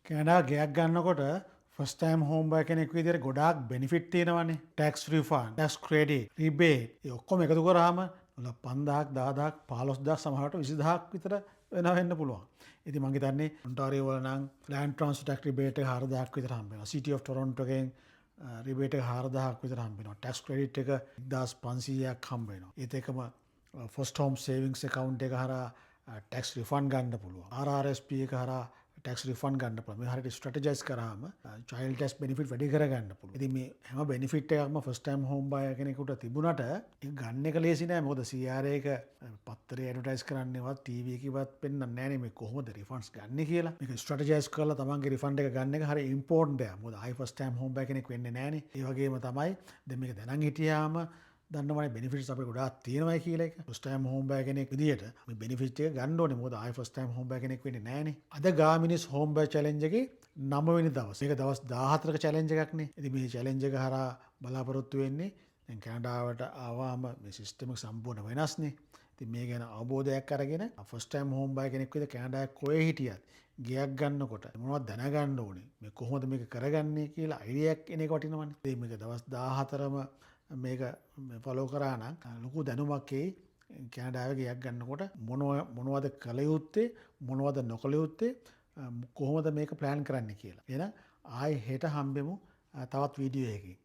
Canada ගෙයක් ගන්නකොට first time home buyer කෙනෙක් විදිහට ගොඩාක් බෙනිෆිට් තියෙනවනේ. Tax refund, tax credit, rebate, ඒ ඔක්කොම එකතු කරාම 5000ක්, 10,000ක්, 15,000ක්, සමහරවිට 20,000ක් විතර වෙනවා වෙන්න පුළුවන්. ඉතින් මං හිතන්නේ ඔන්ටාරියෝ වල නම් ලෑන්ඩ් ට්‍රාන්ස්ෆර් ටැක්ස් රිබේට් එක 4000ක් විතර හම්බ වෙනවා. සිටි ඔෆ් ටොරොන්ටෝ එකෙන් රිබේට් එක 4000ක් විතර හම්බ වෙනවා. ටැක්ස් ක්‍රෙඩිට් එක 1500ක් හම්බ වෙනවා. ඒත් එක්කම ෆස්ට් හෝම් සේවිංස් ඇකවුන්ට් එක හරහා ටැක්ස් රිෆන්ඩ් ගන්න පුළුවන්. RRSP එක හරහා ටැක්ස් රිෆන්ඩ් ගන්න පුළුවන්. මේ හරියට ස්ට්‍රැටජයිස් කරාම චයිල්ඩ් ටැක්ස් බෙනිෆිට් වැඩි කරගන්න පුළුවන්. ඉතින් මේ හැම බෙනිෆිට් එකක්ම ෆස්ට් ටයිම් හෝම් බයර් කෙනෙකුට තිබුණට ඒක ගන්න එක ලේසි නෑ. මොකද CRA එක පත්තරේ ඇඩ්වර්ටයිස් කරන්නේවත් ටීවී එකේවත් පෙන්නන්නේ නෑනේ මේ කොහොමද රිෆන්ඩ්ස් ගන්නෙ කියලා. මේක ස්ට්‍රැටජයිස් කරලා තමන්ගේ රිෆන්ඩ් එක ගන්න එක හරි ඉම්පෝටන්ට් දෙයක්. මොකද ආයි ෆස්ට් ටයිම් හෝම් බයර් කෙනෙක් වෙන්නේ නෑනේ. ඒ වගේම තමයි දැන් මේක දැනන් හිටියාම දන්නවනේ බෙනිෆිට්ස් අපිට ගොඩාක් තියෙනවා කියලා එක. ෆස්ට් ටයිම් හෝම් බයර් කෙනෙක් විදියට මේ බෙනිෆිට් එක ගන්න ඕනේ. මොකද ආයෙ ෆස්ට් ටයිම් හෝම් බයර් කෙනෙක් වෙන්නේ නෑනේ. අද ගාමිනිස් හෝම් බයර් චැලෙන්ජ් එකේ 9 වෙනි දවස. මේක දවස් 14ක චැලෙන්ජ් එකක් නේ. ඉතින් මේ චැලෙන්ජ් එක හරහා බලාපොරොත්තු වෙන්නේ දැන් කැනඩාවට ආවාම මේ සිස්ටම් එක සම්පූර්ණ වෙනස්නේ. ඉතින් මේ ගැන අවබෝධයක් අරගෙන ෆස්ට් ටයිම් හෝම් බයර් කෙනෙක් විදිහට කැනඩාවේ කොහේ හිටියත් ගෙයක් ගන්නකොට මොනවද දැනගන්න ඕනේ, මේ කොහොමද මේක කරගන්නේ කියලා අයිඩියා එකක් එන එක වටිනවනේ. ඉතින් මේක දවස් 14ම මේක ෆලෝ කරා නම් ලොකු දැනුමක් එයි කැනඩාවේ ගෙයක් ගන්නකොට මොනවද කළ යුත්තේ, මොනවද නොකළ යුත්තේ, කොහොමද මේක ප්ලෑන් කරන්න කියලා. එහෙනම් ආයෙ හෙට හම්බෙමු තවත් වීඩියෝ එකකින්.